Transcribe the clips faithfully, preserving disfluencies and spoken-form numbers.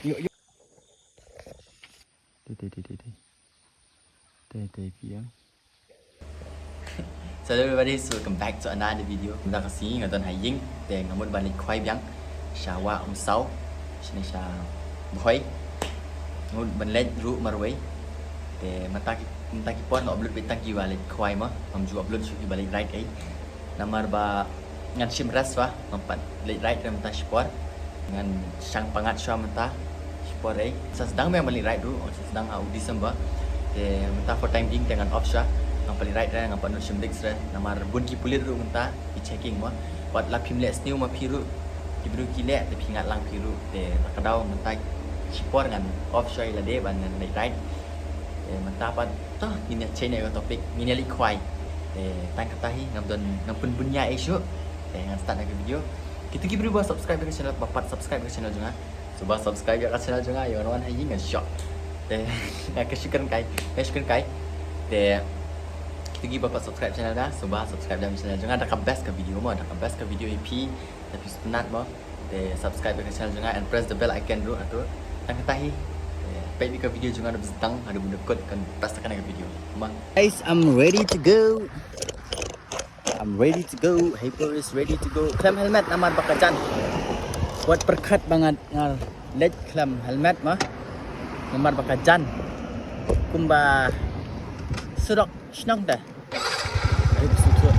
Yo, yo. Te, te, te, te, te. Te, te, piang. So hello everybody, so welcome back to another video. Mynta ka sngi nga don ha ïing, te nga mut ban leit khwai biang sha wah Umsaw, shane sha Bhoi. Nga mut ban leit ruh marwei. Te mynta ki, mynta ki por nga upload beit tang kiba leit khwai mo, ngam ju upload shuh kiba leit ride ei. Namar ba ngan shim rest shuwa, ngam pat leit ride re mynta shipor. Ngan shang pyngngad shuwa mynta shipor ei. Sa sdang biang ban leit ride ruh, sa sdang ha u December. Te mynta for time being te ngan off shuwa. Ngam pat leit ride re, ngam pat nud shim risk re. Namar bun ki pulit ruh mynta ki checking mo. Wat la phim leh sniew ma phi ruh, ki briew ki leh, te phi ngat lang phi ruh. Te la ka daw mynta shipor ngan off shuwa ïa lade ban ngan leit ride. Te mynta pat to ngin ïa change ïa ka topic, ngin ïa leit khwai. Te tang kata hi, ngam don, ngam pynbun ïa ei shuh. Te ngan start ïa ka video. Kito ki briew ba subscribe ïa ka channel, ba pat subscribe ïa ka channel jong nga, so ba subscribe ïa ka channel jong nga, ïa wan ha ïing ngan shoh. Te nga ka shukran kai, nga shukran kai. Te kito ki ba pat subscribe channel nga, so ba subscribe ïa ka channel jong nga, da ka best ka video mo, da ka best ka video ïa phi, da phi sngewtynnat mo. Te subscribe ïa ka channel jong nga and press the bell icon ruh, ruh. Tang kata hi. Te peit ïa ka video jong nga da bsdang haduh ba kut, kan press ïa ka video. Mo. Guys, I'm ready to go. I'm ready to go. Hyper is ready to go. Khlem helmet namar ba ka jan. Wat pyrkhat ba nga, nga leit khlem helmet mo. Namar ba ka jan. Kumba surok shnong te. Ai, suk, suk.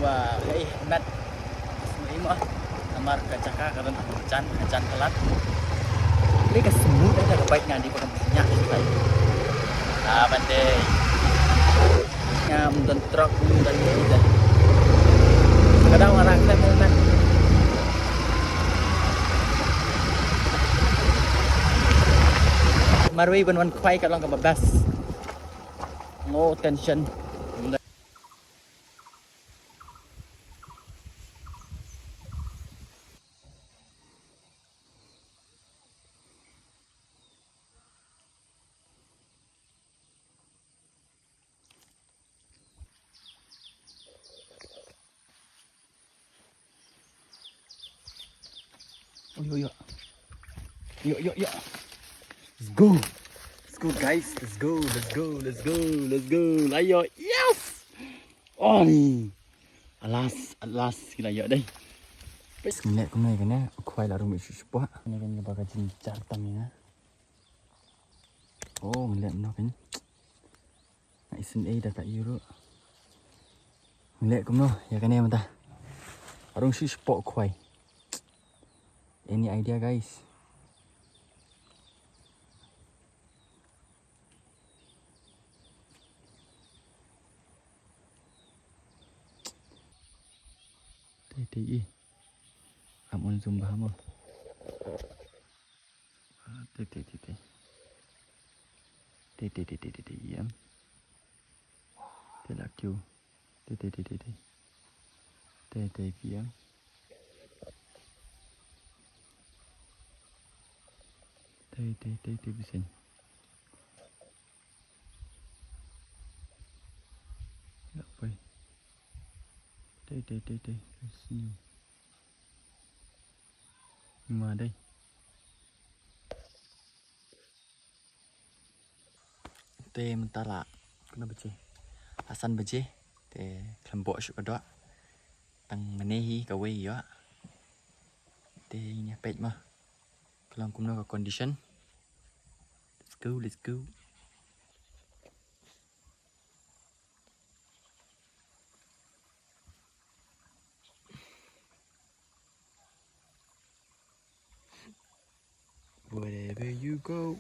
Wa, hei, met. Suk, imo. Namar ka jaka ka don ka jan, ka jan ka lad. Ni ka smooth aja ka bike nga, di ba ka bnyak shi tai. Ah, ban dei. Nga ym don truck, ym don ni dah. Ka dang wan rak lem, lem. Marwei ban wan khwai ka long kaba best. No tension. Oh, yo, yo. Yo, yo, yo. Let's go. Let's go, guys. Let's go, let's go, let's go, let's go. Ayo, yes. Oh, ni. Alas, alas, ki la ïoh dei. Pes ngeliat kumne kane, u khwai la rung beit shuh shuh. Kane kane ba ka jynjar tam ïa nga. Oh, ngeliat noh kane. Nga isynei da ka ïu ruh. Ngeliat kumno ïa kane mynta. Arung shu spot khwai. Any idea, guys? Tei tei i. Am on zoom bha mo. Ah, tei tei tei tei. Tei tei tei tei tei tei i am. Tei la kiew. Tei tei tei tei tei. Tei tei i am. Tei tei tei tei bseiñ. Ïa poi. Tei tei tei tei. Sniew. Ma dei. Te mynta la kano baje? La san baje. Te khlem bok shuh ka doh. Tang mynne hi kawei ïoh. Te ngin ïa peit ma ka long kumno ka condition. Let's go, let's go. Wherever you go,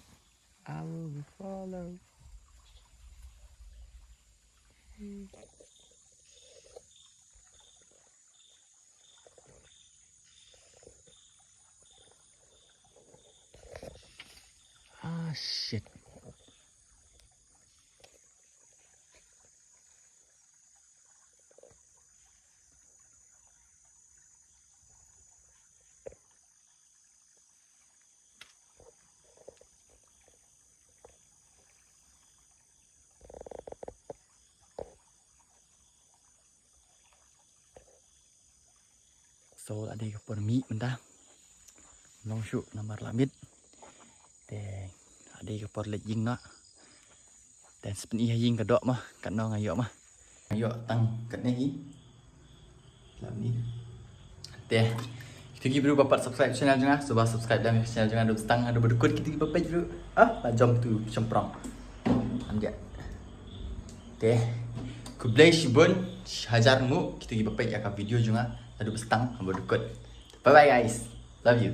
I will follow. Ah, shit. So, la dei ka por mih mynta. Long shuh namar la miet. Te hadien ka por leit ïing noh. Te sa pyni ha ïing ka doh mo, katno nga ïoh mo. Nga ïoh tang katne hi. La miet. Te kito ki briew ba pat subscribe channel jong nga, sngewbha subscribe lem ïa channel jong nga, haduh ba tang, haduh ba dkut kito ki ba peit briew. Ah, la jam tu shymprong. Am ja. Te khublei shibun, hajar nguh kito ki ba peit ïa ka video jong nga, haduh ba tang, haduh ba dkut. Bye bye guys. Love you.